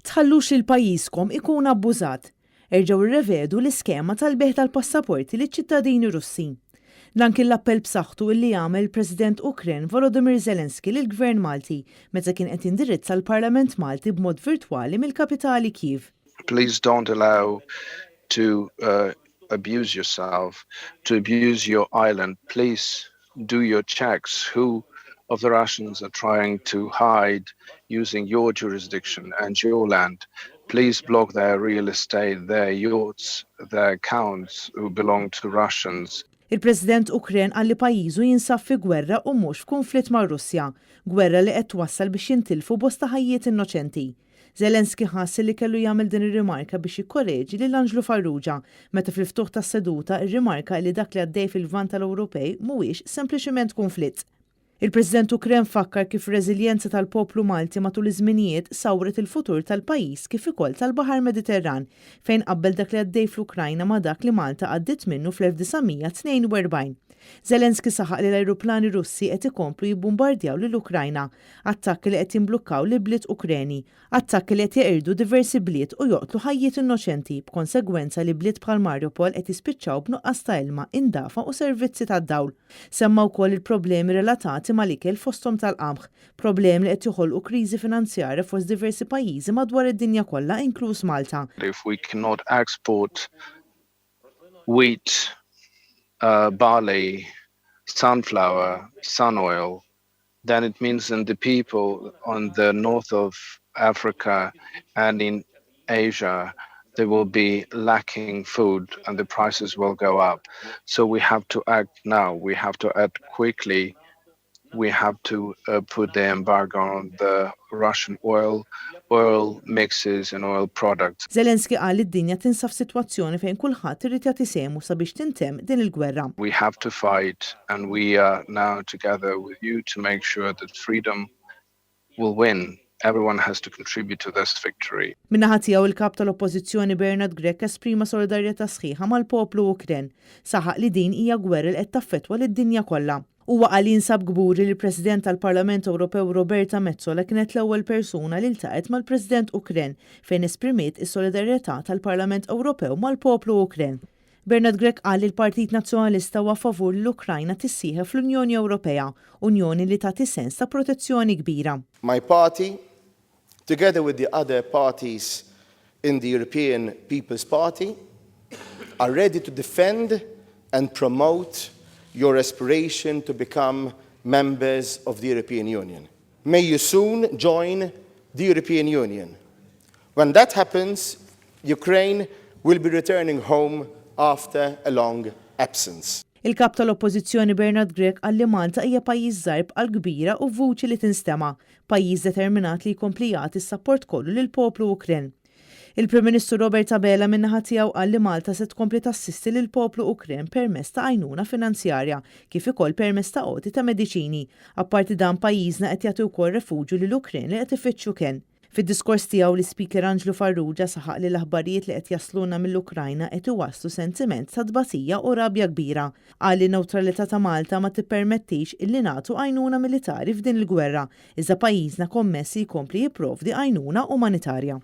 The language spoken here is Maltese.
Tħallux lil pajjiżkom ikun abbużat. Erġgħu rrevedu l-iskema tal-bejgħ tal-passaporti liċ-ċittadini Russi. Dan kien l-appell b'saħħtu illi għamel il-President Ukren Volodymyr Zelensky lill-Gvern Malti meta kien qed jindirizza l-Parlament Malti b'mod virtwali mill-kapitali Kiev. Please don't allow to abuse yourself, to abuse your island. Please do your checks. Who of the Russians are trying to hide using your jurisdiction and your land? Please block their real estate, their yachts, their accounts who belong to Russians. Il-President Ukren qal li pajjiżu jinsab fi gwerra u mhux f'kunflitt mar-Russja, gwerra li qed twassal biex jintilfu bosta ħajjiet innoċenti. Zelensky ħass li kellu jagħmel din ir-rimarka biex jikkoreġi lil Anġlu Farrugia meta fil-ftuħ tas-seduta rrimarka li dak li għaddej fil-Lvant tal-Ewropej mhuwiex sempliċiment kunflitt. Il-President Ukren fakkar kif ir-reżiljenza tal-poplu Malti matul iż-żminijiet sawret il-futur tal-pajjiż kif ukoll tal-Baħar Mediterran, fejn qabbel dak li għaddej fl-Ukrajna ma' dak li Malta għaddiet minnu fl-1942. Zelensky saħaq li l-ajruplani Russi qed ikomplu jibbumbardjaw lill-Ukrajna, attakki li qed jimblukkaw l-ibliet Ukreni, attakki li qed jeqirdu diversi bliet u joqtlu ħajjiet innoċenti, b'konsegwenza li bliet bħal Mariupol qed jispiċċaw b'nuqqas ta' ilma, indafa u servizzi tad-dawl. Semma wkoll il-problemi relatati mal-ikel, fosthom tal-qamħ, problemi li qed joħolqu kriżi finanzjarja fost diversi pajjiżi madwar id-dinja kollha, inkluż Malta. If we cannot export wheat, barley, sunflower, sun oil, then it means that the people on the north of Africa and in Asia, they will be lacking food and the prices will go up. So we have to act now. We have to act quickly. We have to put the embargo on the Russian oil, oil mixes and oil products. Zelensky qal li d-dinja tinsab f'sitwazzjoni fejn kulħadd irid jagħti sehmu sabiex tintemm din il-gwerra. We have to fight and we are now together with you to make sure that freedom will win. Everyone has to contribute to this victory. Min-naħa tiegħu, il-kap tal-Oppożizzjoni Bernard Grech esprima solidarjetà sħiħa mal-poplu Ukren. Saħaq li din hija gwerra li qed taffettwa lid-dinja kollha. Huwa qal li jinsab kburi li l-President tal-Parlament Ewropew Roberta Metsola kienet l-ewwel persuna li ltaqgħet mal-President Ukren fejn esprimiet is-solidarjetà tal-Parlament Ewropew mal-poplu Ukren. Bernard Grech qal li l-Partit Nazzjonalista huwa favur li l-Ukrajna tissieħeb fl-Unjoni Ewropea, unjoni li tagħti sens ta' protezzjoni kbira. My party, together with the other parties in the European People's Party, are ready to defend and promote your aspiration to become members of the European Union. May you soon join the European Union. When that happens, Ukraine will be returning home after a long absence. Il-kap tal-Oppożizzjoni Bernard Grech qal li Malta hija pajjiż żgħir b'qalb kbira u vuċi li tinstema', pajjiż determinat li jkompli jagħti s-sapport kollu lill-poplu Ukren. Il-Prim Ministru Robert Abela min-naħa tiegħu qal li Malta se tkompli tassisti lill-poplu Ukren permezz ta' għajnuna finanzjarja kif ukoll permezz ta' għoti ta' mediċini. Apparti dan, pajjiżna qed jagħti wkoll refuġju lil Ukren li qed ifittxu kenn. Fid-diskors tiegħu, l-Ispeaker Anġlu Farrugia saħaq li l-aħbarijiet li qed jasluna mill-Ukrajna qed iwasslu sentiment ta' tbatija u rabja kbira. Qal li n-newtralità ta' Malta ma tippermettix illi nagħtu għajnuna militari f'din il-gwerra, iżda pajjiżna kommess li jkompli jipprovdi għajnuna umanitarja.